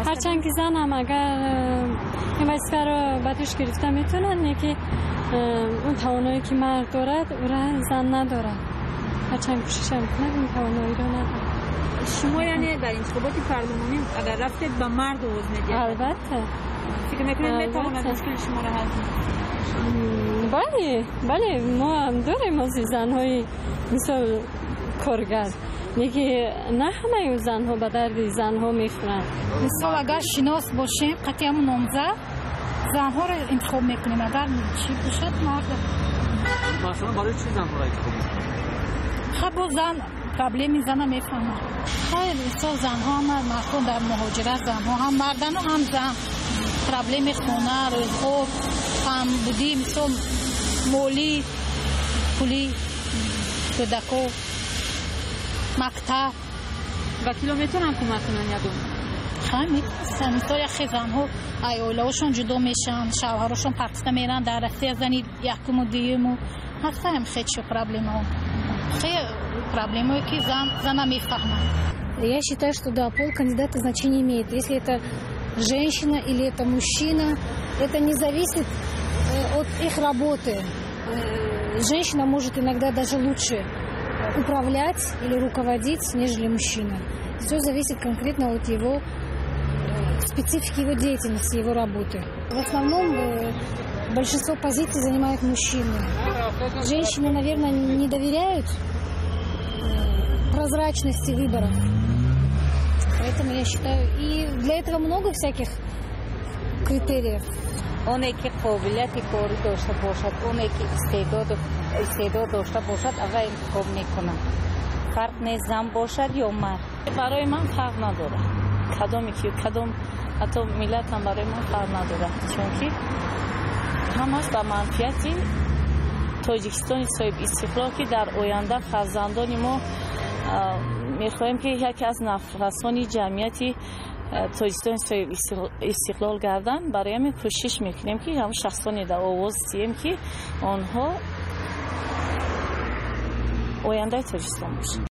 Ҳарчанд ки занам агар ин вазифаро ба дӯш гирифта метавонад, лекин он тавоное ки мард дорад, ӯра зан надорад. Ҳарчанд кӯшишам кунад, ин тавоноиро надорад. Шумо яъне дар интихоботи парлумонӣ агар рафтед, ба мард овоз медиҳед? Албатта. Фикр мекунед, метавонад мушкили шуморо ҳал кунад? Бале, бале, мо ҳам дорем ози занҳои мисол коргар, лекин на ҳамаи занҳо ба дарди занҳо мехӯранд. Мисол, агар шинос бошем қатъи ҳамун номзад, занҳоро интихоб мекунем, агар чӣ бошад, мард. Масалан, барои чӣ занҳоро интихоб мекунед? Хаб, бо зан проблеми зана мефаҳмад. Хайр, мисол, занҳо ҳама, мардҳо дар муҳоҷират, занҳо ҳам мардану ҳам зан проблеми хона, рӯзғор, камбудӣ, мисол, молӣ, пулӣ, кӯдако, мактаб. Вакило метавонанд кӯмак кунанд ягон? Хай, метавонанд. Мисол, яхе занҳо ай оилаҳошон ҷудо мешаванд, шавҳарошон партида мераванд дар Россия, зани якуму дуюму ҳастаем. Хе чӣ проблемаҳо, хе проблемое ки зан зана мефаҳмад. Я считаю, что да, пол кандидата значения имеет. Если это женщина или это мужчина, это не зависит от их работы. Женщина может иногда даже лучше управлять или руководить, нежели мужчина. Все зависит конкретно от его специфики, его деятельности, его работы. В основном большинство позиций занимают мужчины. Женщины, наверное, не доверяют прозрачности выборов. Поэтому я считаю, и для этого много всяких критериев. Оне ки қобилияти корӣ дошта бошад, оне ки истеъдод дошта бошад, ава интихоб мекунам, фарқ нест, зан бошад ё мард. Барои ман фарқ надорад, кадоме ки, кадом ҳатто миллатам барои ман фарқ надорад, чунки ҳамаш ба манфиати Тоҷикистони соҳибистиқлол, ки дар оянда фарзандони мо мехоҳем, ки яке аз нафасони ҷамъияти Тоҷикистони соҳибистиқлол гарданд. Барои ҳамин кӯшиш мекунем, ки ҳамн шахсоне дар овоз диҳем, ки онҳо ояндаи Тоҷикистон бошанд.